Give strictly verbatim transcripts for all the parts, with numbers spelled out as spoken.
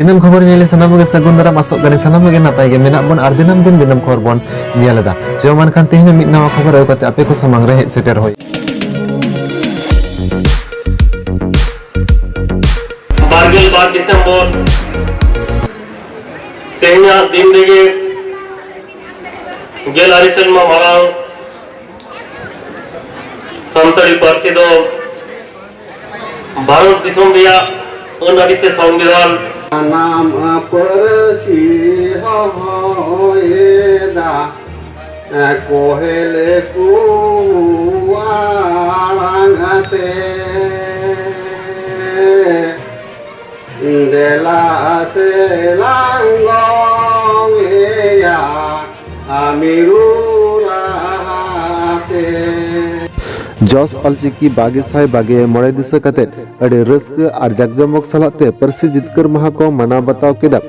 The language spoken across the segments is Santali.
ᱫᱤᱱᱟᱹᱢ ᱠᱷᱚᱵᱚᱨ ᱧᱮᱞ ᱥᱟᱱᱟᱢ ᱜᱮ ᱥᱟᱹᱜᱩᱱ ᱫᱟᱨᱟᱢ, ᱟᱥᱚᱜ ᱠᱟᱹᱱᱟᱹᱧ ᱥᱟᱱᱟᱢ ᱜᱮ ᱱᱟᱯᱟᱭ ᱜᱮ ᱢᱮᱱᱟᱜ ᱵᱚᱱ ᱟᱨ ᱫᱤᱱᱟᱹᱢ ᱫᱤᱱ ᱫᱤᱱᱟᱹᱢ ᱠᱷᱚᱵᱚᱨ ᱵᱚᱱ ᱧᱮᱞ ᱮᱫᱟ᱾ ᱪᱚ ᱢᱟ ᱮᱱᱠᱷᱟᱱ ᱛᱮᱦᱮᱧ ᱦᱚᱸ ᱢᱤᱫ ᱱᱟᱣᱟ ᱠᱷᱚᱵᱚᱨ ᱟᱹᱜᱩ ᱠᱟᱛᱮ ᱟᱯᱮ ᱠᱚ ᱥᱟᱢᱟᱝ ᱨᱮ ᱦᱮᱡ ᱥᱮᱴᱮᱨ ᱦᱩᱭ᱾ ᱵᱟᱨᱜᱮᱞ ᱵᱟᱨ ᱰᱤᱥᱮᱢᱵᱚᱨ ᱛᱮᱦᱮᱧᱟᱜ ᱫᱤᱱ ᱨᱮᱜᱮ ᱜᱮᱞ ᱟᱨᱮ ᱥᱮᱨᱢᱟ ᱢᱟᱲᱟᱝ ᱥᱟᱱᱛᱟᱲᱤ ᱯᱟᱹᱨᱥᱤ ᱫᱚ ᱵᱷᱟᱨᱚᱛ ᱫᱤᱥᱚᱢ ᱨᱮᱭᱟᱜ ᱟᱹᱱ ᱟᱹᱨᱤ ᱥᱮ ᱥᱚᱝᱵᱤᱫᱷᱟᱱ ᱥᱟᱱᱟᱢ ᱯᱟᱹᱨᱥᱤ ᱦᱚᱦᱚᱭᱮᱫᱟ, ᱠᱚᱦᱮᱞᱮ ᱠᱚ ᱟᱲᱟᱝ ᱟᱛᱮ᱾ ᱫᱮᱞᱟ ᱥᱮ ᱞᱟᱝ ᱫᱚᱝ ᱮᱭᱟ, ᱟᱢᱤᱨᱩ ᱨᱟᱦᱟᱛᱮ᱾ ᱡᱚᱥ ᱚᱞᱪᱤᱠᱤ ᱵᱟᱜᱮ ᱥᱟᱭ ᱵᱟᱜᱮ ᱢᱚᱬᱮ ᱫᱤᱥᱟᱹ ᱠᱟᱛᱮ ᱟᱹᱰᱤ ᱨᱟᱹᱥᱠᱟᱹ ᱟᱨ ᱡᱟᱠᱡᱚᱢᱚᱠ ᱥᱟᱞᱟᱜ ᱛᱮ ᱯᱟᱹᱨᱥᱤ ᱡᱤᱛᱠᱟᱹᱨ ᱢᱟᱦᱟ ᱠᱚ ᱢᱟᱱᱟᱣ ᱵᱟᱛᱟᱣ ᱠᱮᱫᱟ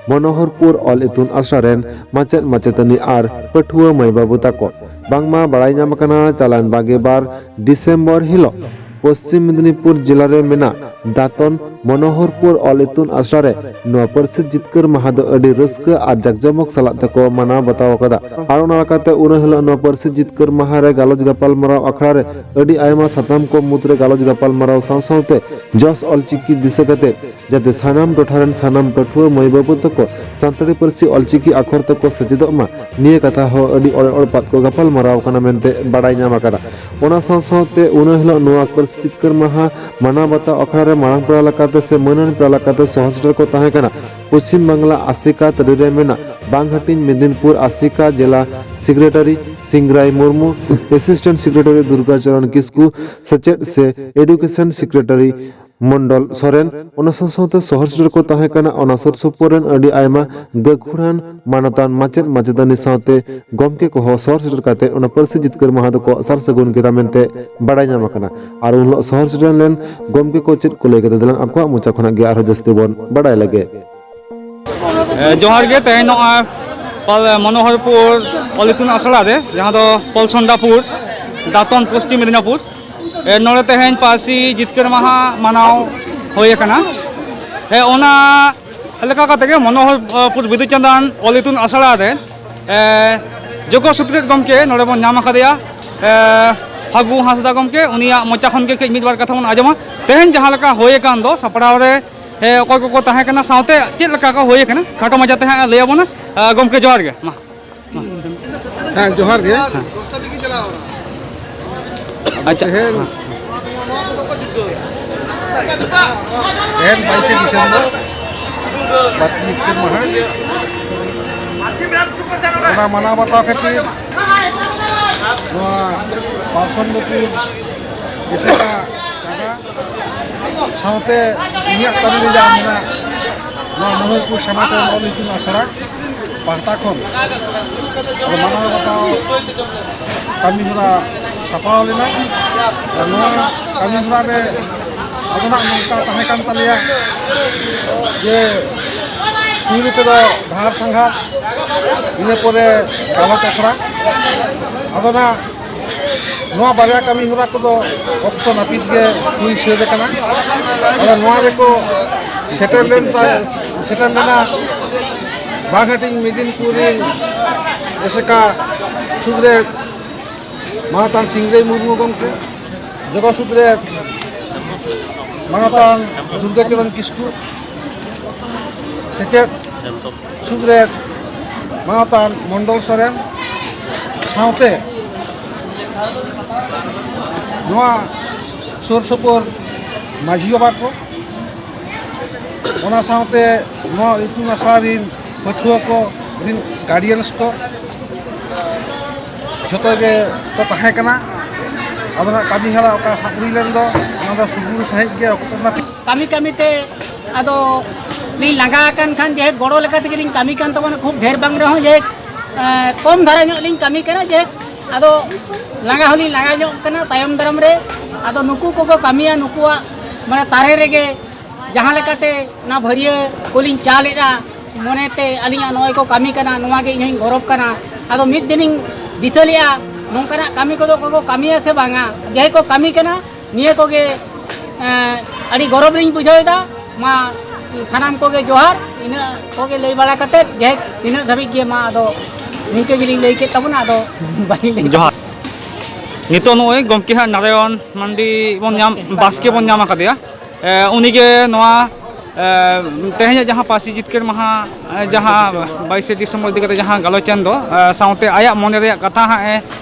ᱢᱚᱱᱳᱦᱚᱨᱯᱩᱨ ᱚᱞ ᱤᱛᱩᱱ ᱟᱥᱲᱟ ᱨᱮᱱ ᱢᱟᱪᱮᱫ ᱢᱟᱪᱮᱛᱟᱹᱱᱤ ᱟᱨ ᱯᱟᱹᱴᱷᱩᱣᱟᱹ ᱢᱟᱹᱭ ᱵᱟᱹᱵᱩ ᱛᱟᱠᱚ᱾ ᱵᱟᱝᱢᱟ ᱵᱟᱲᱟᱭ ᱧᱟᱢ ᱟᱠᱟᱱᱟ, ᱪᱟᱞᱟᱣᱮᱱ ᱵᱟᱜᱮ ᱵᱟᱨ ᱰᱤᱥᱮᱢᱵᱚᱨ ᱦᱤᱞᱳᱜ ᱯᱚᱥᱪᱤᱢ ᱢᱮᱫᱽᱱᱤᱯᱩᱨ ᱡᱮᱞᱟ ᱨᱮ ᱢᱮᱱᱟᱜ ᱫᱟᱛᱚᱱ ᱢᱚᱱᱳᱦᱚᱨᱯᱩᱨ ᱚᱞ ᱤᱛᱩᱱ ᱟᱥᱲᱟ ᱨᱮ ᱱᱚᱣᱟ ᱯᱟᱹᱨᱥᱤ ᱡᱤᱛᱠᱟᱹᱨ ᱢᱟᱦᱟ ᱫᱚ ᱟᱹᱰᱤ ᱨᱟᱹᱥᱠᱟᱹ ᱟᱨ ᱡᱟᱠᱡᱚᱢᱚᱠ ᱥᱟᱞᱟᱜ ᱛᱮᱠᱚ ᱢᱟᱱᱟᱣ ᱵᱟᱛᱟᱣ ᱟᱠᱟᱫᱟ᱾ ᱟᱨ ᱚᱱᱟ ᱞᱮᱠᱟᱛᱮ ᱩᱱᱟᱹ ᱦᱤᱞᱳᱜ ᱱᱚᱣᱟ ᱯᱟᱹᱨᱥᱤ ᱡᱤᱛᱠᱟᱹᱨ ᱢᱟᱦᱟ ᱨᱮ ᱜᱟᱞᱚᱪ ᱜᱟᱯᱟᱞᱢᱟᱨᱟᱣ ᱟᱠᱷᱲᱟ ᱨᱮ ᱟᱹᱰᱤ ᱟᱭᱢᱟ ᱥᱟᱛᱟᱢ ᱠᱚ ᱢᱩᱫᱽᱨᱮ ᱜᱟᱞᱚᱪ ᱜᱟᱯᱟᱞᱢᱟᱨᱟᱣ ᱥᱟᱶ ᱥᱟᱶᱛᱮ ᱡᱚᱥ ᱚᱞᱪᱤᱠᱤ ᱫᱤᱥᱟᱹ ᱠᱟᱛᱮ ᱡᱟᱛᱮ ᱥᱟᱱᱟᱢ ᱴᱚᱴᱷᱟ ᱨᱮᱱ ᱥᱟᱱᱟᱢ ᱯᱟᱹᱴᱷᱩᱣᱟᱹ ᱢᱟᱹᱭ ᱵᱟᱹᱵᱩ ᱛᱟᱠᱚ ᱥᱟᱱᱛᱟᱲᱤ ᱯᱟᱹᱨᱥᱤ ᱚᱞᱪᱤᱠᱤ ᱟᱠᱷᱚᱨ ᱛᱮᱠᱚ ᱥᱮᱪᱮᱫᱚᱜ ᱢᱟ, ᱱᱤᱭᱟᱹ ᱠᱟᱛᱷᱟ ᱦᱚᱸ ᱟᱹᱰᱤ ᱚᱲᱮ ᱚᱲᱯᱟᱛ ᱠᱚ ᱜᱟᱯᱟᱞᱢᱟᱨᱟᱣ ᱠᱟᱱᱟ ᱢᱮᱱᱛᱮ ᱵᱟᱰᱟᱭ ᱧᱟᱢ ᱟᱠᱟᱱᱟ᱾ ᱚᱱᱟ ᱥᱟᱶ ᱥᱟᱶᱛᱮ ᱩᱱᱟᱹ ᱦᱤᱞᱳᱜ ᱱᱚᱣᱟ ᱯᱟᱹᱨᱥᱤ ᱡᱤᱛᱠᱟᱹᱨ ᱢᱟᱦᱟ ᱢᱟᱱᱟᱣ ᱵᱟᱛᱟᱣ ᱟᱠᱷᱲᱟ ᱨᱮ ᱢᱟᱨᱟᱝ ᱯᱮᱲᱟ ᱞᱮᱠᱟᱛᱮ ᱥᱮ ᱢᱟᱹᱱᱟᱱ ᱯᱮᱲᱟ ᱞᱮᱠᱟᱛᱮ ᱥᱚᱦᱚᱨ ᱥᱮᱴᱮᱨ ᱠᱚ ᱛᱟᱦᱮᱸ ᱠᱟᱱᱟ ᱯᱚᱪᱷᱤᱢ ᱵᱟᱝᱞᱟ ᱟᱥᱮᱠᱟ ᱛᱟᱹᱨᱤ ᱨᱮ ᱢᱮᱱᱟᱜ ᱵᱟᱝᱦᱟᱹᱴᱤᱧ ᱢᱮᱫᱤᱱᱯᱩᱨ ᱟᱥᱮᱠᱟ ᱡᱮᱞᱟ secretary Singrai Murmu, assistant secretary Durga Charan Kisku, ᱥᱮᱪᱮᱫ ᱥᱮ ᱮᱰᱩᱠᱮᱥᱚᱱ ᱥᱮᱠᱨᱮᱴᱟᱨᱤ ᱢᱚᱱᱰᱚᱞ ᱥᱚᱨᱮᱱ, ᱚᱱᱟ ᱥᱟᱶ ᱥᱟᱶᱛᱮ ᱥᱚᱦᱚᱨ ᱥᱮᱴᱮᱨ ᱠᱚ ᱛᱟᱦᱮᱸ ᱠᱟᱱᱟ ᱚᱱᱟ ᱥᱩᱨ ᱥᱩᱯᱩᱨ ᱨᱮᱱ ᱟᱹᱰᱤ ᱟᱭᱢᱟ ᱜᱟᱹᱠᱷᱩᱲᱟᱱ ᱢᱟᱱᱚᱛᱟᱱ ᱢᱟᱪᱮᱫ ᱢᱟᱪᱮᱛᱟᱹᱱᱤ ᱥᱟᱶᱛᱮ ᱜᱚᱢᱠᱮ ᱠᱚᱦᱚᱸ ᱥᱚᱦᱚᱨ ᱥᱮᱴᱮᱨ ᱠᱟᱛᱮ ᱚᱱᱟ ᱯᱟᱹᱨᱥᱤ ᱡᱤᱛᱠᱟᱹᱨ ᱢᱟᱦᱟ ᱫᱚᱠᱚ ᱥᱟᱨ ᱥᱟᱹᱜᱩᱱ ᱠᱮᱫᱟ ᱢᱮᱱᱛᱮ ᱵᱟᱲᱟᱭ ᱧᱟᱢ ᱟᱠᱟᱱᱟ᱾ ᱟᱨ ᱩᱱ ᱦᱤᱞᱳᱜ ᱥᱚᱦᱚᱨ ᱥᱮᱴᱮᱨ ᱞᱮᱱ ᱜᱚᱢᱠᱮ ᱠᱚ ᱪᱮᱫ ᱠᱚ ᱞᱟᱹᱭ ᱠᱮᱫᱟ, ᱫᱮᱞᱟᱝ ᱟᱠᱚᱣᱟᱜ ᱢᱚᱪᱟ ᱠᱷᱚᱱᱟᱜ ᱜᱮ ᱟᱨᱦᱚᱸ ᱡᱟᱹᱥᱛᱤ ᱵᱚᱱ ᱵᱟᱲᱟᱭ ᱞᱮᱜᱮ᱾ ᱮ, ᱡᱚᱦᱟᱨ ᱜᱮ᱾ ᱛᱮᱦᱮᱧ ᱱᱚᱜᱼᱚᱭ ᱯᱟᱞ-, ᱢᱚᱱᱳᱦᱚᱨᱯᱩᱨ ᱚᱞ ᱤᱛᱩᱱ ᱟᱥᱲᱟ ᱨᱮ, ᱡᱟᱦᱟᱸ ᱫᱚ ᱯᱚᱞᱥᱚᱱᱰᱟᱯᱩᱨ, ᱫᱟᱛᱚᱱ, ᱯᱚᱥᱪᱤᱢ ᱢᱮᱫᱤᱱᱟᱯᱩᱨ, ᱮ, ᱱᱚᱰᱮ ᱛᱮᱦᱮᱧ ᱯᱟᱹᱨᱥᱤ ᱡᱤᱛᱠᱟᱹᱨ ᱢᱟᱦᱟ ᱢᱟᱱᱟᱣ ᱦᱩᱭ ᱟᱠᱟᱱᱟ᱾ ᱮ, ᱚᱱᱟ ᱞᱮᱠᱟ ᱠᱟᱛᱮ ᱜᱮ ᱢᱚᱱᱳᱦᱚᱨᱯᱩᱨ ᱵᱤᱫᱩ ᱪᱟᱸᱫᱟᱱ ᱚᱞ ᱤᱛᱩᱱ ᱟᱥᱲᱟ ᱨᱮ, ᱮ, ᱡᱚᱜᱚ ᱥᱩᱛᱨᱮᱛ ᱜᱚᱢᱠᱮ ᱱᱚᱰᱮ ᱵᱚᱱ ᱧᱟᱢ ᱟᱠᱟᱫᱮᱭᱟ᱾ ᱮ, ᱯᱷᱟᱹᱜᱩ ᱦᱟᱸᱥᱫᱟ ᱜᱚᱢᱠᱮ, ᱩᱱᱤᱭᱟᱜ ᱢᱚᱪᱟ ᱠᱷᱚᱱ ᱜᱮ ᱠᱟᱹᱡ ᱢᱤᱫ ᱵᱟᱨ ᱠᱟᱛᱷᱟ ᱵᱚᱱ ᱟᱸᱡᱚᱢᱟ᱾ ᱛᱮᱦᱮᱧ ᱡᱟᱦᱟᱸ ᱞᱮᱠᱟ ᱦᱩᱭ ᱟᱠᱟᱱ ᱫᱚ, ᱥᱟᱯᱲᱟᱣ ᱨᱮ, ᱮ, ᱚᱠᱚᱭ ᱠᱚᱠᱚ ᱛᱟᱦᱮᱸ ᱠᱟᱱᱟ, ᱥᱟᱶᱛᱮ ᱪᱮᱫ ᱞᱮᱠᱟ ᱠᱚ ᱦᱩᱭ ᱟᱠᱟᱱᱟ, ᱠᱷᱟᱴᱚ ᱢᱟᱪᱷᱟ ᱛᱮ ᱦᱟᱸᱜ ᱞᱟᱹᱭ ᱟᱵᱚᱱᱟ᱾ ᱮ, ᱜᱚᱢᱠᱮ, ᱡᱚᱦᱟᱨ ᱜᱮ᱾ ᱢᱟ᱾ ᱦᱮᱸ, ᱡᱚᱦᱟᱨ ᱜᱮ᱾ ᱟᱪᱪᱷᱟ᱾ ᱛᱮᱦᱮᱧ, ᱛᱮᱦᱮᱧ ᱵᱟᱭᱤᱥᱮ ᱰᱤᱥᱮᱢᱵᱚᱨ, ᱵᱟᱨ ᱛᱟᱹᱨᱤᱠᱷ ᱢᱟᱦᱟ, ᱚᱱᱟ ᱢᱟᱱᱟᱣ ᱵᱟᱛᱟᱣ ᱠᱷᱟᱹᱛᱤᱨ ᱱᱚᱣᱟ ᱯᱟᱨᱥᱚᱱ ᱱᱩᱯᱩᱨ ᱮᱥᱮᱠᱟ ᱪᱟᱸᱜᱟ ᱥᱟᱶᱛᱮ ᱤᱧᱟᱹᱜ ᱠᱟᱹᱢᱤ ᱨᱮ ᱡᱟᱦᱟᱸ ᱢᱮᱱᱟᱜ, ᱱᱚᱣᱟ ᱢᱚᱱᱳᱦᱚᱨᱯᱩᱨ ᱥᱮᱢᱟᱪᱚᱞ ᱚᱞ ᱤᱛᱩᱱ ᱟᱥᱲᱟ ᱯᱟᱦᱴᱟ ᱠᱷᱚᱱ ᱢᱟᱱᱟᱣ ᱵᱟᱛᱟᱣ ᱠᱟᱹᱢᱤ ᱦᱚᱨᱟ ᱥᱟᱯᱲᱟᱣ ᱞᱮᱱᱟ᱾ ᱟᱨ ᱱᱚᱣᱟ ᱠᱟᱹᱢᱤ ᱦᱚᱨᱟ ᱨᱮ ᱟᱫᱚ ᱱᱟᱜ ᱱᱚᱝᱠᱟ ᱛᱟᱦᱮᱸ ᱠᱟᱱ ᱛᱟᱞᱮᱭᱟ ᱡᱮ ᱯᱩᱭᱞᱩ ᱛᱮᱫᱚ ᱰᱟᱦᱟᱨ ᱥᱟᱸᱜᱷᱟᱨ, ᱤᱱᱟᱹ ᱯᱚᱨᱮ ᱜᱟᱞᱚᱪ ᱟᱠᱷᱲᱟ᱾ ᱟᱫᱚ ᱱᱟᱜ ᱱᱚᱣᱟ ᱵᱟᱨᱭᱟ ᱠᱟᱹᱢᱤ ᱦᱚᱨᱟ ᱠᱚᱫᱚ ᱚᱠᱛᱚ ᱱᱟᱹᱯᱤᱛ ᱜᱮ ᱦᱩᱭ ᱥᱟᱹᱛ ᱟᱠᱟᱱᱟ᱾ ᱟᱫᱚ ᱱᱚᱣᱟ ᱨᱮᱠᱚ ᱥᱮᱴᱮᱨ ᱞᱮᱱ ᱛᱟ-, ᱥᱮᱴᱮᱨ ᱞᱮᱱᱟ ᱵᱟᱜᱷᱟᱴᱤᱧ ᱢᱮᱫᱤᱱᱯᱩᱨ ᱨᱤᱱ ᱮᱥᱮᱠᱟ ᱥᱩᱫᱽᱨᱮ ᱢᱟᱱᱚᱛᱟᱱ ᱥᱤᱝᱨᱟᱹᱭ ᱢᱩᱨᱢᱩ ᱜᱚᱢᱠᱮ, ᱡᱚᱜᱚ ᱥᱩᱫᱽᱨᱮ ᱢᱟᱱᱚᱛᱟᱱ ᱫᱩᱨᱜᱟᱪᱚᱨᱚᱱ ᱠᱤᱥᱠᱩ, ᱥᱮᱪᱮᱫ ᱥᱩᱫᱽᱨᱮ ᱢᱟᱱᱚᱛᱟᱱ ᱢᱚᱱᱰᱚᱞ ᱥᱚᱨᱮᱱ, ᱥᱟᱶᱛᱮ ᱱᱚᱣᱟ ᱥᱩᱨ ᱥᱩᱯᱩᱨ ᱢᱟᱹᱡᱷᱤ ᱵᱟᱵᱟ ᱠᱚ, ᱚᱱᱟ ᱥᱟᱶᱛᱮ ᱱᱚᱣᱟ ᱤᱛᱩᱱ ᱟᱥᱲᱟ ᱨᱤᱱ ᱯᱟᱹᱴᱷᱩᱣᱟᱹ ᱠᱚ, ᱨᱤᱱ ᱜᱟᱨᱰᱤᱭᱟᱱᱥ ᱠᱚ, ᱡᱷᱚᱛᱚ ᱜᱮ ᱠᱚ ᱛᱟᱦᱮᱸ ᱠᱟᱱᱟ᱾ ᱟᱫᱚ ᱱᱟᱜ ᱠᱟᱹᱢᱤ ᱦᱚᱨᱟ ᱚᱠᱟ ᱥᱟᱵ ᱦᱩᱭ ᱞᱮᱱ ᱫᱚ, ᱚᱱᱟ ᱫᱚ ᱥᱩᱜᱩᱲ ᱥᱟᱺᱦᱤᱡ ᱜᱮ ᱚᱠᱛᱚ ᱨᱮᱱᱟᱜ ᱠᱟᱹᱢᱤ ᱠᱟᱹᱢᱤ ᱛᱮ ᱟᱫᱚ ᱞᱤᱧ ᱞᱟᱸᱜᱟ ᱟᱠᱟᱱ ᱠᱷᱟᱱ, ᱡᱮ ᱜᱚᱲᱚ ᱞᱮᱠᱟ ᱛᱮᱜᱮ ᱞᱤᱧ ᱠᱟᱹᱢᱤ ᱠᱟᱱ ᱛᱟᱵᱚᱱᱟ, ᱠᱷᱩᱵ ᱰᱷᱮᱨ ᱵᱟᱝ ᱨᱮᱦᱚᱸ, ᱡᱮ, ᱮᱸ, ᱠᱚᱢ ᱫᱷᱟᱨᱟ ᱧᱚᱜ ᱞᱤᱧ ᱠᱟᱹᱢᱤ ᱠᱟᱱᱟ, ᱡᱮ ᱟᱫᱚ ᱞᱟᱸᱜᱟ ᱦᱚᱸᱞᱤᱧ ᱞᱟᱸᱜᱟ ᱧᱚᱜ ᱠᱟᱱᱟ ᱛᱟᱭᱚᱢ ᱫᱟᱨᱟᱢ ᱨᱮ᱾ ᱟᱫᱚ ᱱᱩᱠᱩ ᱠᱚᱠᱚ ᱠᱟᱹᱢᱤᱭᱟ, ᱱᱩᱠᱩᱣᱟᱜ ᱢᱟᱱᱮ ᱛᱟᱨᱮ ᱨᱮᱜᱮ ᱡᱟᱦᱟᱸ ᱞᱮᱠᱟᱛᱮ ᱚᱱᱟ ᱵᱷᱟᱹᱨᱭᱟᱹ ᱠᱚᱞᱤᱧ ᱪᱟᱞᱮᱫᱼᱟ, ᱢᱚᱱᱮᱛᱮ ᱟᱹᱞᱤᱧᱟᱜ ᱱᱚᱜᱼᱚᱭ ᱠᱚ ᱠᱟᱹᱢᱤ ᱠᱟᱱᱟ, ᱱᱚᱣᱟ ᱜᱮ ᱤᱧ ᱦᱚᱸᱧ ᱜᱚᱨᱚᱵᱽ ᱠᱟᱱᱟ᱾ ᱟᱫᱚ ᱢᱤᱫ ᱫᱤᱱᱤᱧ ᱫᱤᱥᱟᱹ ᱞᱮᱫᱼᱟ, ᱱᱚᱝᱠᱟᱱᱟᱜ ᱠᱟᱹᱢᱤ ᱠᱚᱫᱚ ᱠᱚ ᱠᱟᱹᱢᱤᱭᱟ ᱥᱮ ᱵᱟᱝᱟ? ᱡᱟᱦᱟᱸᱭ ᱠᱚ ᱠᱟᱹᱢᱤ ᱠᱟᱱᱟ, ᱱᱤᱭᱟᱹ ᱠᱚᱜᱮ, ᱮᱸ, ᱟᱹᱰᱤ ᱜᱚᱨᱚᱵᱽ ᱞᱤᱧ ᱵᱩᱡᱷᱟᱹᱣᱮᱫᱟ᱾ ᱢᱟ ᱥᱟᱱᱟᱢ ᱠᱚᱜᱮ ᱡᱚᱦᱟᱨ᱾ ᱤᱱᱟᱹ ᱠᱚᱜᱮ ᱞᱟᱹᱭ ᱵᱟᱲᱟ ᱠᱟᱛᱮᱫ, ᱡᱟᱭᱦᱳᱠ, ᱤᱱᱟᱹᱜ ᱫᱷᱟᱹᱵᱤᱡ ᱜᱮ᱾ ᱢᱟ ᱟᱫᱚ ᱱᱤᱝᱠᱟᱹ ᱜᱮᱞᱤᱧ ᱞᱟᱹᱭ ᱠᱮᱫ ᱛᱟᱵᱚᱱᱟ, ᱟᱫᱚ ᱵᱟᱹᱞᱤᱧ ᱞᱟᱹᱭ ᱡᱚᱦᱟᱨ᱾ ᱱᱤᱛᱚᱜ ᱱᱚᱜᱼᱚᱭ ᱜᱚᱢᱠᱮ ᱦᱟᱸᱜ ᱱᱟᱨᱟᱭᱚᱱ ᱢᱟᱱᱰᱤ ᱵᱚᱱ ᱧᱟᱢ, ᱵᱟᱥᱠᱮ ᱵᱚᱱ ᱧᱟᱢ ᱟᱠᱟᱫᱮᱭᱟ᱾ ᱮ, ᱩᱱᱤᱜᱮ ᱱᱚᱣᱟ, ᱮ, ᱛᱮᱦᱮᱧᱟᱜ ᱡᱟᱦᱟᱸ ᱯᱟᱹᱨᱥᱤ ᱡᱤᱛᱠᱟᱹᱨ ᱢᱟᱦᱟ, ᱮ, ᱡᱟᱦᱟᱸ ᱵᱟᱭᱤᱥᱮ ᱰᱤᱥᱮᱢᱵᱚᱨ ᱤᱫᱤ ᱠᱟᱛᱮ ᱡᱟᱦᱟᱸ ᱜᱟᱞᱚᱪ ᱮᱱ ᱫᱚ, ᱮ, ᱥᱟᱶᱛᱮ ᱟᱭᱟᱜ ᱢᱚᱱᱮ ᱨᱮᱭᱟᱜ ᱠᱟᱛᱷᱟ ᱦᱟᱸᱜ ᱮ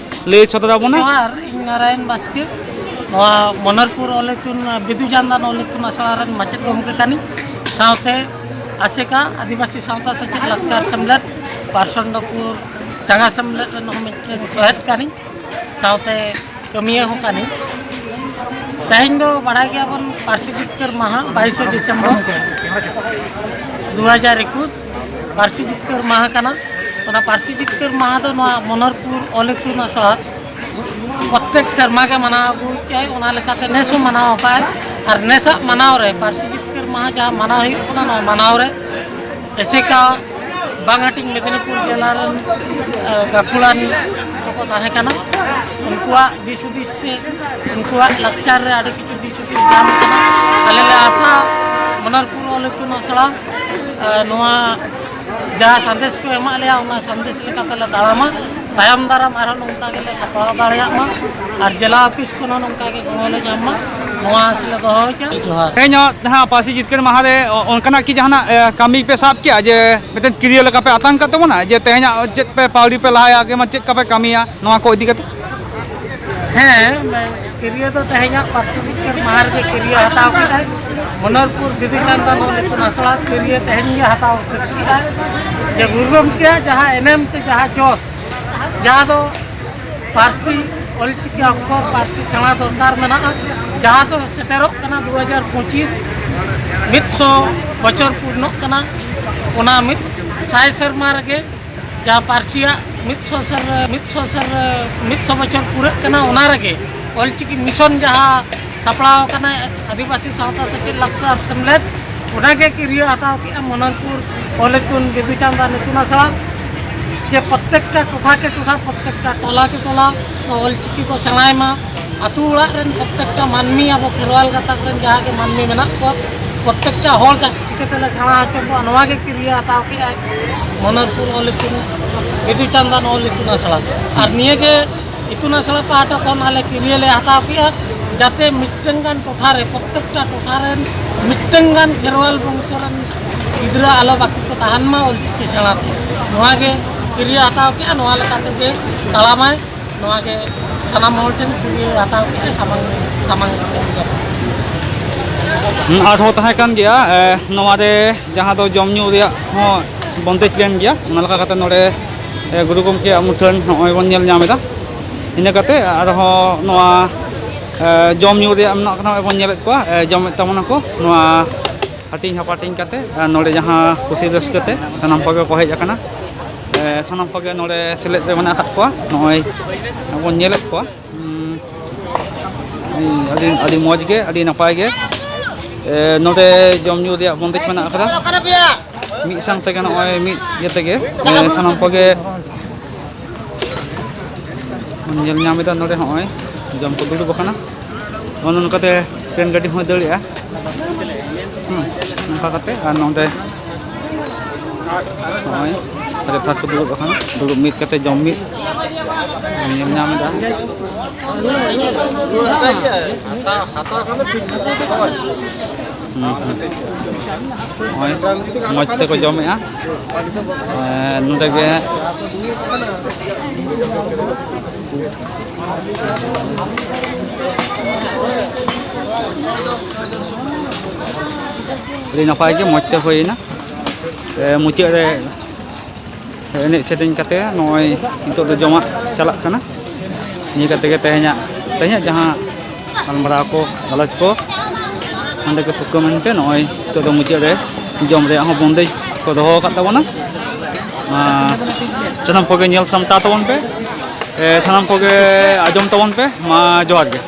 ᱞᱟᱹᱭ ᱥᱚᱫᱚᱨ ᱟᱵᱚᱱᱟ᱾ ᱡᱚᱦᱟᱨ, ᱤᱧ ᱱᱟᱨᱟᱭᱚᱱ ᱵᱟᱥᱠᱮ, ᱱᱚᱣᱟ ᱢᱚᱱᱚᱨᱯᱩᱨ ᱚᱞ ᱤᱛᱩᱱ, ᱵᱤᱫᱩ ᱪᱟᱸᱫᱟᱱ ᱚᱞ ᱤᱛᱩᱱ ᱟᱥᱲᱟ ᱨᱮᱱ ᱢᱟᱪᱮᱫ ᱜᱚᱢᱠᱮ ᱠᱟᱹᱱᱟᱹᱧ᱾ ᱥᱟᱶᱛᱮ ᱟᱥᱮᱠᱟ, ᱟᱹᱫᱤᱵᱟᱹᱥᱤ ᱥᱟᱶᱛᱟ ᱥᱮᱪᱮᱫ ᱞᱟᱠᱪᱟᱨ ᱥᱮᱢᱞᱮᱫ, ᱯᱟᱨᱥᱚᱱᱰᱚᱯᱩᱨ ᱪᱟᱸᱜᱟ ᱥᱮᱢᱞᱮᱫ ᱨᱮᱱ ᱦᱚᱸ ᱢᱤᱫᱴᱮᱱ ᱥᱚᱦᱮᱫ ᱠᱟᱹᱱᱟᱹᱧ᱾ ᱥᱟᱶᱛᱮ ᱠᱟᱹᱢᱤᱭᱟᱹ ᱦᱚᱸ ᱠᱟᱹᱱᱟᱹᱧ᱾ ᱛᱮᱦᱮᱧ ᱫᱚ ᱵᱟᱲᱟᱭ ᱜᱮᱭᱟᱵᱚᱱ, ᱯᱟᱹᱨᱥᱤ ᱡᱤᱛᱠᱟᱹᱨ ᱢᱟᱦᱟ, ᱵᱟᱭᱤᱥᱮ ᱰᱤᱥᱮᱢᱵᱚᱨ ᱫᱩ ᱦᱟᱡᱟᱨ ᱮᱠᱩᱥ ᱯᱟᱹᱨᱥᱤ ᱡᱤᱛᱠᱟᱹᱨ ᱢᱟᱦᱟ ᱠᱟᱱᱟ᱾ ᱚᱱᱟ ᱯᱟᱹᱨᱥᱤ ᱡᱤᱛᱠᱟᱹᱨ ᱢᱟᱦᱟ ᱫᱚ ᱱᱚᱣᱟ ᱢᱚᱱᱚᱨᱯᱩᱨ ᱚᱞ ᱤᱛᱩᱱ ᱟᱥᱲᱟ ᱯᱨᱚᱛᱮᱠ ᱥᱮᱨᱢᱟ ᱜᱮ ᱢᱟᱱᱟᱣ ᱟᱹᱜᱩᱭᱮᱫ ᱜᱮᱭᱟᱭ᱾ ᱚᱱᱟ ᱞᱮᱠᱟᱛᱮ ᱱᱮᱥ ᱦᱚᱸ ᱢᱟᱱᱟᱣ ᱟᱠᱟᱫᱼᱟᱭ᱾ ᱟᱨ ᱱᱮᱥᱟᱜ ᱢᱟᱱᱟᱣ ᱨᱮ, ᱯᱟᱹᱨᱥᱤ ᱡᱤᱛᱠᱟᱹᱨ ᱢᱟᱦᱟ ᱡᱟᱦᱟᱸ ᱢᱟᱱᱟᱣ ᱦᱩᱭᱩᱜ ᱠᱟᱱᱟ, ᱱᱚᱣᱟ ᱢᱟᱱᱟᱣ ᱨᱮ ᱮᱥᱮᱠᱟ ᱵᱟᱝ ᱦᱟᱹᱴᱤᱧ ᱢᱮᱫᱤᱱᱤᱯᱩᱨ ᱡᱮᱞᱟ ᱨᱮᱱ, ᱮ, ᱜᱟᱹᱠᱷᱩᱲᱟᱱ ᱠᱚᱠᱚ ᱛᱟᱦᱮᱸ ᱠᱟᱱᱟ᱾ ᱩᱱᱠᱩᱣᱟᱜ ᱫᱤᱥ ᱦᱩᱫᱤᱥ ᱛᱮ, ᱩᱱᱠᱩᱣᱟᱜ ᱞᱟᱠᱪᱟᱨ ᱨᱮ ᱟᱹᱰᱤ ᱠᱤᱪᱷᱩ ᱫᱤᱥ ᱦᱩᱫᱤᱥ ᱧᱟᱢ ᱠᱟᱱᱟ᱾ ᱟᱞᱮ ᱞᱮ ᱟᱥᱟ ᱢᱚᱱᱚᱨᱯᱩᱨ ᱚᱞ ᱤᱛᱩᱱ ᱟᱥᱲᱟ, ᱮ, ᱱᱚᱣᱟ ᱡᱟᱦᱟᱸ ᱥᱟᱸᱫᱮᱥ ᱠᱚ ᱮᱢᱟᱜ ᱞᱮᱭᱟ, ᱚᱱᱟ ᱥᱟᱸᱫᱮᱥ ᱞᱮᱠᱟᱛᱮ ᱞᱮ ᱛᱟᱲᱟᱢᱟ᱾ ᱛᱟᱭᱚᱢ ᱫᱟᱨᱟᱢ ᱟᱨᱦᱚᱸ ᱱᱚᱝᱠᱟ ᱜᱮᱞᱮ ᱥᱟᱯᱲᱟᱣ ᱫᱟᱲᱮᱭᱟᱜ ᱢᱟ ᱟᱨ ᱡᱮᱞᱟ ᱚᱯᱷᱤᱥ ᱠᱷᱚᱱ ᱦᱚᱸ ᱱᱚᱝᱠᱟ ᱜᱮ ᱜᱚᱲᱚ ᱞᱮ ᱧᱟᱢ ᱢᱟ, ᱱᱚᱣᱟ ᱟᱥ ᱞᱮ ᱫᱚᱦᱚᱭᱮᱫᱟ᱾ ᱡᱚᱦᱟᱨ᱾ ᱛᱮᱦᱮᱧᱟᱜ ᱡᱟᱦᱟᱸ ᱯᱟᱹᱨᱥᱤ ᱡᱤᱛᱠᱟᱹᱨ ᱢᱟᱦᱟ ᱨᱮ ᱚ-, ᱚᱱᱠᱟᱱᱟᱜ ᱠᱤ ᱡᱟᱦᱟᱱᱟᱜ, ᱮ, ᱠᱟᱹᱢᱤ ᱯᱮ ᱥᱟᱵ ᱠᱮᱜᱼᱟ, ᱡᱮ ᱢᱤᱫᱴᱮᱱ ᱠᱤᱨᱭᱟᱹ ᱞᱮᱠᱟ ᱯᱮ ᱟᱛᱟᱝ ᱠᱟᱫ ᱛᱟᱵᱚᱱᱟ, ᱡᱮ ᱛᱮᱦᱮᱧᱟᱜ ᱪᱮᱫ ᱯᱮ ᱯᱟᱹᱣᱲᱤ ᱯᱮ ᱞᱟᱦᱟᱭᱟ, ᱟᱜᱮ ᱢᱟ ᱪᱮᱫ ᱠᱟᱯᱮ ᱠᱟᱹᱢᱤᱭᱟ, ᱱᱚᱣᱟ ᱠᱚ ᱤᱫᱤ ᱠᱟᱛᱮ? ᱦᱮᱸ, ᱠᱤᱨᱭᱟᱹ ᱫᱚ ᱛᱮᱦᱮᱧᱟᱜ ᱯᱟᱹᱨᱥᱤ ᱡᱤᱛᱠᱟᱹᱨ ᱢᱟᱦᱟ ᱨᱮᱜᱮ ᱠᱤᱨᱭᱟᱹ ᱦᱟᱛᱟᱣ ᱠᱮᱫᱟᱭ᱾ ᱢᱚᱱᱚᱨᱯᱩᱨ ᱵᱤᱫᱩ ᱪᱟᱸᱫᱟᱱ ᱚᱞ ᱤᱛᱩᱱ ᱟᱥᱲᱟ ᱠᱤᱨᱭᱟᱹ ᱛᱮᱦᱮᱧ ᱜᱮ ᱦᱟᱛᱟᱣ ᱥᱟᱹᱛ ᱠᱮᱫᱟᱭ᱾ ᱡᱮ ᱜᱩᱨᱩ ᱜᱚᱢᱠᱮᱭᱟᱜ ᱡᱟᱦᱟᱸ ᱮᱱᱮᱢ ᱥᱮ ᱡᱟᱦᱟᱸ ᱡᱚᱥ, ᱡᱟᱦᱟᱸ ᱫᱚ ᱯᱟᱹᱨᱥᱤ, ᱚᱞᱪᱤᱠᱤ ᱚᱠᱠᱷᱚᱨ ᱯᱟᱹᱨᱥᱤ ᱥᱮᱬᱟ ᱫᱚᱨᱠᱟᱨ ᱢᱮᱱᱟᱜᱼᱟ, ᱡᱟᱦᱟᱸ ᱫᱚ ᱥᱮᱴᱮᱨᱚᱜ ᱠᱟᱱᱟ ᱫᱩ ᱦᱟᱡᱟᱨ ᱯᱚᱸᱪᱤᱥ, ᱢᱤᱫ ᱥᱚ ᱵᱚᱪᱷᱚᱨ ᱯᱩᱨᱱᱚᱜ ᱠᱟᱱᱟ᱾ ᱚᱱᱟ ᱢᱤᱫ ᱥᱟᱭ ᱥᱮᱨᱢᱟ ᱨᱮᱜᱮ ᱡᱟᱦᱟᱸ ᱯᱟᱹᱨᱥᱤᱭᱟᱜ ᱢᱤᱫ ᱥᱚ ᱥᱮᱨ-, ᱢᱤᱫ ᱥᱚ ᱥᱮᱨ-, ᱢᱤᱫ ᱥᱚ ᱵᱚᱪᱷᱚᱨ ᱯᱩᱨᱟᱹᱜ ᱠᱟᱱᱟ, ᱚᱱᱟ ᱨᱮᱜᱮ ᱚᱞᱪᱤᱠᱤ ᱢᱤᱥᱚᱱ ᱡᱟᱦᱟᱸ ᱥᱟᱯᱲᱟᱣ ᱟᱠᱟᱱᱟ ᱟᱹᱫᱤᱵᱟᱹᱥᱤ ᱥᱟᱶᱛᱟ ᱥᱮᱪᱮᱫ ᱞᱟᱠᱪᱟᱨ ᱥᱮᱢᱞᱮᱫ, ᱚᱱᱟᱜᱮ ᱠᱤᱨᱭᱟᱹ ᱦᱟᱛᱟᱣ ᱠᱮᱫᱼᱟ ᱢᱚᱱᱚᱨᱯᱩᱨ ᱚᱞ ᱤᱛᱩᱱ ᱵᱤᱫᱩ ᱪᱟᱸᱫᱟᱱ ᱤᱛᱩᱱ ᱟᱥᱲᱟ, ᱡᱮ ᱯᱨᱚᱛᱮᱠᱴᱟ ᱴᱚᱴᱷᱟ ᱠᱮ ᱴᱚᱴᱷᱟ, ᱯᱨᱚᱛᱮᱠᱴᱟ ᱴᱚᱞᱟ ᱠᱮ ᱴᱚᱞᱟ ᱚᱞᱪᱤᱠᱤ ᱠᱚ ᱥᱮᱬᱟᱭ ᱢᱟ᱾ ᱟᱹᱛᱩ ᱚᱲᱟᱜ ᱨᱮᱱ ᱯᱨᱚᱛᱮᱠᱴᱟ ᱢᱟᱹᱱᱢᱤ, ᱟᱵᱚ ᱠᱷᱮᱨᱣᱟᱞ ᱜᱟᱛᱟᱠ ᱨᱮᱱ ᱡᱟᱦᱟᱸ ᱜᱮ ᱢᱟᱹᱱᱢᱤ ᱢᱮᱱᱟᱜ ᱠᱚᱣᱟ, ᱯᱨᱚᱛᱮᱠᱴᱟ ᱦᱚᱲ ᱪᱟ- ᱪᱤᱠᱟᱹᱛᱮᱞᱮ ᱥᱮᱬᱟ ᱦᱚᱪᱚ ᱠᱚᱣᱟ, ᱱᱚᱣᱟ ᱜᱮ ᱠᱤᱨᱭᱟᱹ ᱦᱟᱛᱟᱣ ᱠᱮᱫᱼᱟᱭ ᱢᱚᱱᱚᱨᱯᱩᱨ ᱚᱞ ᱤᱛᱩᱱ, ᱵᱤᱫᱩ ᱪᱟᱸᱫᱟᱱ ᱚᱞ ᱤᱛᱩᱱ ᱟᱥᱲᱟ᱾ ᱟᱨ ᱱᱤᱭᱟᱹ ᱜᱮ ᱤᱛᱩᱱ ᱟᱥᱲᱟ ᱯᱟᱦᱴᱟ ᱠᱷᱚᱱ ᱟᱞᱮ ᱠᱤᱨᱭᱟᱹ ᱞᱮ ᱦᱟᱛᱟᱣ ᱠᱮᱫᱼᱟ, ᱡᱟᱛᱮ ᱢᱤᱫᱴᱟᱝ ᱜᱟᱱ ᱴᱚᱴᱷᱟ ᱨᱮ, ᱯᱨᱚᱛᱮᱠᱴᱟ ᱴᱚᱴᱷᱟ ᱨᱮᱱ ᱢᱤᱫᱴᱟᱝ ᱜᱟᱱ ᱠᱷᱮᱨᱣᱟᱞ ᱵᱚᱝᱥᱚ ᱨᱮᱱ ᱜᱤᱫᱽᱨᱟᱹ ᱟᱞᱚ ᱵᱟᱹᱠᱤ ᱠᱚ ᱛᱟᱦᱮᱱ ᱢᱟ ᱚᱞᱪᱤᱠᱤ ᱥᱮᱬᱟ ᱛᱮ᱾ ᱱᱚᱣᱟ ᱜᱮ ᱠᱤᱨᱭᱟᱹ ᱦᱟᱛᱟᱣ ᱠᱮᱫᱼᱟ, ᱱᱚᱣᱟ ᱞᱮᱠᱟ ᱛᱮᱜᱮ ᱛᱟᱲᱟᱢᱟᱭ᱾ ᱱᱚᱣᱟ ᱜᱮ ᱥᱟᱱᱟᱢ ᱦᱚᱲ ᱴᱷᱮᱱ ᱠᱩᱞᱤ ᱦᱟᱛᱟᱣ ᱠᱮᱫᱼᱟ, ᱥᱟᱢᱟᱝ, ᱥᱟᱢᱟᱝ ᱠᱟᱛᱮ ᱜᱮ᱾ ᱦᱩᱸ, ᱟᱨᱦᱚᱸ ᱛᱟᱦᱮᱸ ᱠᱟᱱ ᱜᱮᱭᱟ, ᱮ, ᱱᱚᱣᱟ ᱨᱮ ᱡᱟᱦᱟᱸ ᱫᱚ ᱡᱚᱢ ᱧᱩ ᱨᱮᱭᱟᱜ ᱦᱚᱸ ᱵᱚᱱᱫᱮᱡᱽ ᱞᱮᱱ ᱜᱮᱭᱟ᱾ ᱚᱱᱟ ᱞᱮᱠᱟ ᱠᱟᱛᱮ ᱱᱚᱰᱮ, ᱮ, ᱜᱩᱨᱩ ᱜᱚᱢᱠᱮᱭᱟᱜ ᱢᱩᱴᱷᱟᱹᱱ ᱱᱚᱜᱼᱚᱭ ᱵᱚᱱ ᱧᱮᱞ ᱧᱟᱢ ᱮᱫᱟ᱾ ᱤᱱᱟᱹ ᱠᱟᱛᱮ ᱟᱨᱦᱚᱸ ᱱᱚᱣᱟ, ᱮ, ᱡᱚᱢ ᱧᱩ ᱨᱮᱭᱟᱜ ᱢᱮᱱᱟᱜ ᱠᱟᱫᱟ, ᱱᱚᱜᱼᱚᱭ ᱵᱚᱱ ᱧᱮᱞᱮᱫ ᱠᱚᱣᱟ, ᱮ, ᱡᱚᱢᱮᱫ ᱛᱟᱵᱚᱱᱟ ᱠᱚ ᱱᱚᱣᱟ ᱦᱟᱹᱴᱤᱧ ᱦᱟᱯᱟᱴᱤᱧ ᱠᱟᱛᱮ᱾ ᱟᱨ ᱱᱚᱰᱮ ᱡᱟᱦᱟᱸ ᱠᱩᱥᱤ ᱨᱟᱹᱥᱠᱟᱹ ᱛᱮ ᱥᱟᱱᱟᱢ ᱠᱚᱜᱮ ᱠᱚ ᱦᱮᱡ ᱟᱠᱟᱱᱟ, ᱮ, ᱥᱟᱱᱟᱢ ᱠᱚᱜᱮ ᱱᱚᱰᱮ ᱥᱮᱞᱮᱫ ᱨᱮ ᱢᱮᱱᱟᱜ ᱟᱠᱟᱫ ᱠᱚᱣᱟ᱾ ᱱᱚᱜᱼᱚᱭ ᱵᱚᱱ ᱧᱮᱞᱮᱫ ᱠᱚᱣᱟ᱾ ᱦᱩᱸ, ᱟᱹᱰᱤ, ᱟᱹᱰᱤ ᱢᱚᱡᱽ ᱜᱮ, ᱟᱹᱰᱤ ᱱᱟᱯᱟᱭ ᱜᱮ᱾ ᱮ, ᱱᱚᱰᱮ ᱡᱚᱢ ᱧᱩ ᱨᱮᱭᱟᱜ ᱵᱚᱱᱫᱮᱡᱽ ᱢᱮᱱᱟᱜ ᱟᱠᱟᱫᱟ᱾ ᱢᱤᱫ ᱥᱟᱶ ᱛᱮᱜᱮ ᱱᱚᱜᱼᱚᱭ ᱢᱤᱫ ᱤᱭᱟᱹ ᱛᱮᱜᱮ, ᱮ, ᱥᱟᱱᱟᱢ ᱠᱚᱜᱮ ᱵᱚᱱ ᱧᱮᱞ ᱧᱟᱢ ᱮᱫᱟ᱾ ᱱᱚᱰᱮ ᱱᱚᱜᱼᱚᱭ ᱡᱚᱢ ᱠᱚ ᱫᱩᱲᱩᱵ ᱟᱠᱟᱱᱟ᱾ ᱱᱚᱜᱼᱚ ᱱᱚᱝᱠᱟᱛᱮ ᱴᱨᱮᱱ ᱜᱟᱹᱰᱤ ᱦᱚᱸᱭ ᱫᱟᱹᱲᱮᱜᱼᱟ᱾ ᱦᱩᱸ, ᱱᱚᱝᱠᱟ ᱠᱟᱛᱮ ᱟᱨ ᱱᱚᱰᱮ ᱱᱚᱜᱼᱚᱭ ᱨᱮᱯᱷᱟᱨ ᱠᱚ ᱫᱩᱲᱩᱵ ᱟᱠᱟᱱᱟ, ᱫᱩᱲᱩᱵ ᱢᱤᱫ ᱠᱟᱛᱮ ᱡᱚᱢ ᱢᱤᱫ ᱧᱮᱞ ᱧᱟᱢ ᱮᱫᱟ᱾ ᱦᱩᱸ, ᱦᱩᱸ᱾ ᱱᱚᱜᱼᱚᱭ ᱢᱚᱡᱽ ᱛᱮᱠᱚ ᱡᱚᱢᱮᱜᱼᱟ᱾ ᱮᱸ, ᱱᱚᱰᱮ ᱜᱮ ᱟᱹᱰᱤ ᱱᱟᱯᱟᱭ ᱜᱮ, ᱢᱚᱡᱽ ᱛᱮ ᱦᱩᱭᱮᱱᱟ᱾ ᱮ, ᱢᱩᱪᱟᱹᱫ ᱨᱮ ᱮᱱᱮᱡ ᱥᱮᱨᱮᱧ ᱠᱟᱛᱮ ᱱᱚᱜᱼᱚᱭ ᱱᱤᱛᱚᱜ ᱫᱚ ᱡᱚᱢᱟᱜ ᱪᱟᱞᱟᱜ ᱠᱟᱱᱟ᱾ ᱱᱤᱭᱟᱹ ᱠᱟᱛᱮ ᱜᱮ ᱛᱮᱦᱮᱧᱟᱜ, ᱛᱮᱦᱮᱧᱟᱜ ᱡᱟᱦᱟᱸ ᱜᱟᱞᱢᱟᱨᱟᱣ ᱠᱚ, ᱜᱟᱞᱚᱪ ᱠᱚ ᱱᱚᱸᱰᱮ ᱜᱮ ᱛᱷᱩᱠᱟᱹᱢ ᱮᱱᱛᱮ ᱱᱚᱜᱼᱚᱭ ᱱᱤᱛᱚᱜ ᱫᱚ ᱢᱩᱪᱟᱹᱫ ᱨᱮ ᱡᱚᱢ ᱨᱮᱭᱟᱜ ᱦᱚᱸ ᱵᱚᱱᱫᱮᱡᱽ ᱠᱚ ᱫᱚᱦᱚ ᱟᱠᱟᱫ ᱛᱟᱵᱚᱱᱟ᱾ ᱟᱨ ᱥᱟᱱᱟᱢ ᱠᱚᱜᱮ ᱧᱮᱞ ᱥᱟᱢᱴᱟᱣ ᱛᱟᱵᱚᱱ ᱯᱮ, ᱮ, ᱥᱟᱱᱟᱢ ᱠᱚᱜᱮ ᱟᱸᱡᱚᱢ ᱛᱟᱵᱚᱱ ᱯᱮ᱾ ᱢᱟ ᱡᱚᱦᱟᱨ ᱜᱮ᱾